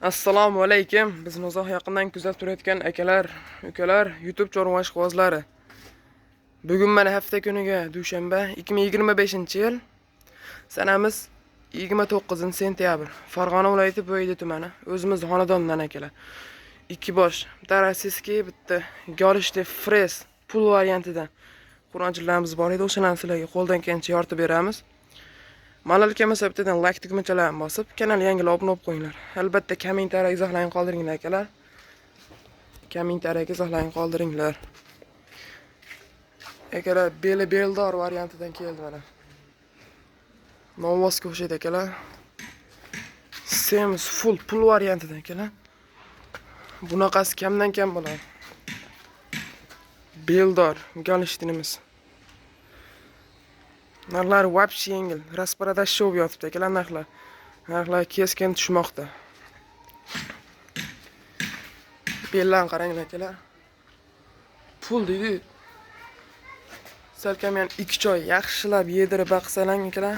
Assalomu alaykum. Bizni uzoq yaqindan kuzatib turayotgan akalar, ukalar, YouTube chorva ishqibozlari. Bugun mana hafta kuniga dushanba, 2025-yil. Sanamiz 29-sentyabr. Farg'ona viloyati Bo'ydi tumani. O'zimiz xonadondan akalar. Ikki bosh, bitta rossiyskiy, bitta Golishti Frez pul variantidan Qur'onchilarimiz bor edi, o'shalarni sizlarga qo'ldan kelgancha yoritib beramiz. Malal kelmasa bittadan like tugmachalarini bosib, kanalga yangi obuna bo'lib qo'yinglar. Albatta kommentariya izohlarni qoldiringlar akalar. Kommentariyaga izohlarni qoldiringlar. Akalar, beli beldor variantidan keldi mana. Novvosga o'xshaydi akalar. Semiz full pul variantidan akalar. Bunaqasi kamdan kam bo'ladi. Beldor Golishtinimiz. Narxlar вообще yengil. Распродаж bo'lib yotibdi akalar narxlar. Narxlar keskin tushmoqda. Bellarni qaranglar akalar. Pul deydi. Salkam yani 2 choy yaxshilab yedirib baqsalang akalar.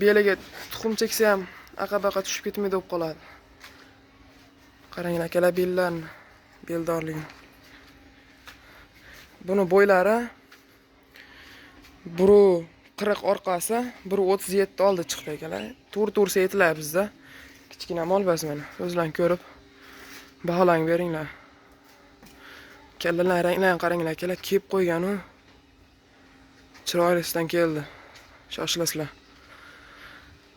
Beliga tuxum cheksa ham aqa-baqa tushib ketmaydi bo'lib qoladi. Qaranglar akalar bellarni, beldorligini. Buni bo'ylari 1.40 orqasi, 1.37 oldi chiqdi akalar. To'rt yetiladi bizda. Kichkina mol bas mana. O'zlaring ko'rib baholang beringlar. Kallalar ranglarini qaranglar akalar, kep qo'ygan u. Chiroylisidan keldi. Shoshilasizlar.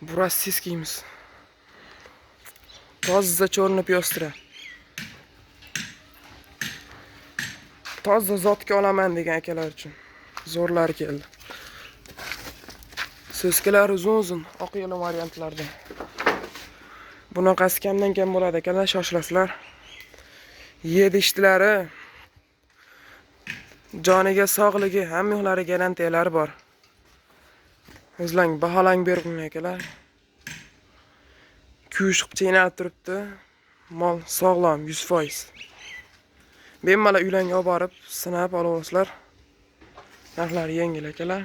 Bu rossiyskiymiz. Toza cho'rni piyostra. Toza zotga olaman degan akalar uchun zo'rlari keldi. So'skalar uzun-uzun, oq yo'lim variantlarda. Bunaqasi kamdan kam bo'ladi akalar, shoshilasizlar. Yedishtilari, joniga sog'ligi, hamma yo'qlari garantiyalari bor. O'zlang baholang berib akalar. Kuyush qilib chaynalib turibdi. Mol sog'lom 100%. Bemalol uylarga olib borib sinab olaverasizlar. Narxlari yengil akalar.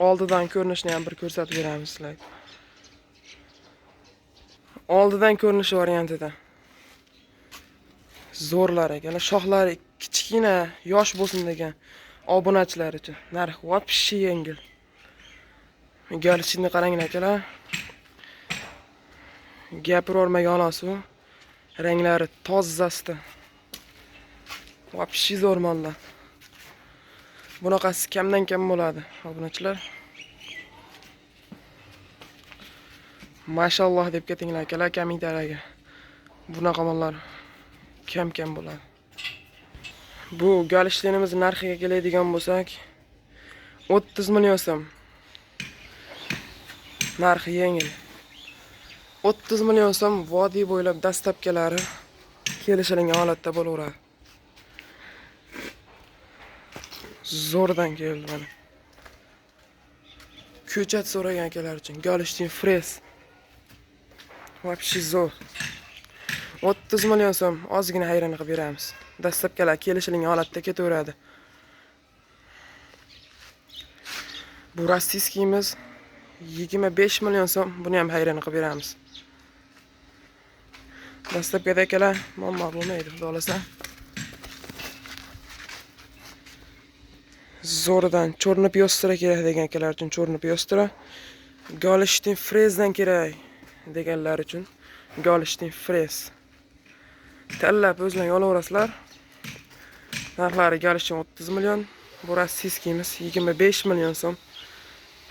Oldidan ko'rinishini ham bir ko'rsatib beramiz sizlarga. Oldidan ko'rinishi variantida. Zo'rlar akalar, shoxlari kichkina, yosh bo'lsin degan obunachilar uchun narx вообще yengil. Galishini qaranglar akalar. Gapiravermagan xolos u. Ranglari tozasida. Вообще zo'r mollar. Bunaqasi kamdan kam bo'ladi, obunachilar. Mashalloh deb ketinglar akalar kommentariyaga. Bunaqa mollar kam-kam bo'ladi. Bu Golishtinimiz narxiga keladigan bo'lsak, 30 million so'm. Narxi yengil. 30 million so'm vodiy bo'ylab dastlabkalari kelishilgan holatda bo'laveradi. Zo'rdan keldi mana. Ko'chat so'ragan akalar uchun Golishtin Frez. Вообще zo'r. 30 million so'm ozgina hayron qilib beramiz. Dastlabkalar kelishilgan holatda ketaveradi. Bu rossiyskiyimiz 25 million so'm, buni ham hayron qilib beramiz. Dastlabkida akalar muammo bo'lmaydi, xudo xolasa. Zo'rdan cho'rni piyostra kerak degan akalar uchun cho'rni piyostra, Golishtin Frezdan kerak deganlar uchun Golishtin Frez. Tanlab o'zlaring olaverasizlar. Narxlari Golishtin 30 million, bu rossiyskiyimiz 25 million so'm.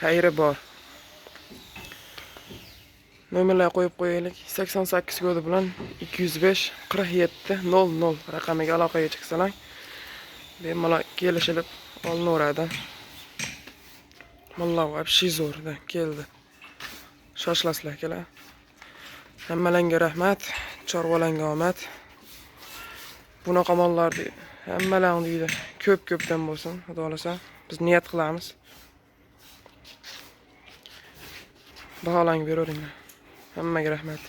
Xayri bor. Nomerlar qo'yib qo'yaylik. 88 kodi bilan 205 47 00 raqamiga aloqaga chiqsalar, bemalol kelishilib olinaveradi. Mollar вообще zo'rdan keldi. Shoshilasizlar akalar. Hammalangga rahmat, chorvalarga omad. Bunaqa mollar hammalarning uyida ko'p-ko'pdan bo'lsin, xudo xolasa. Biz niyat qilamiz. Baholang beraveringlar. Hammaga rahmat.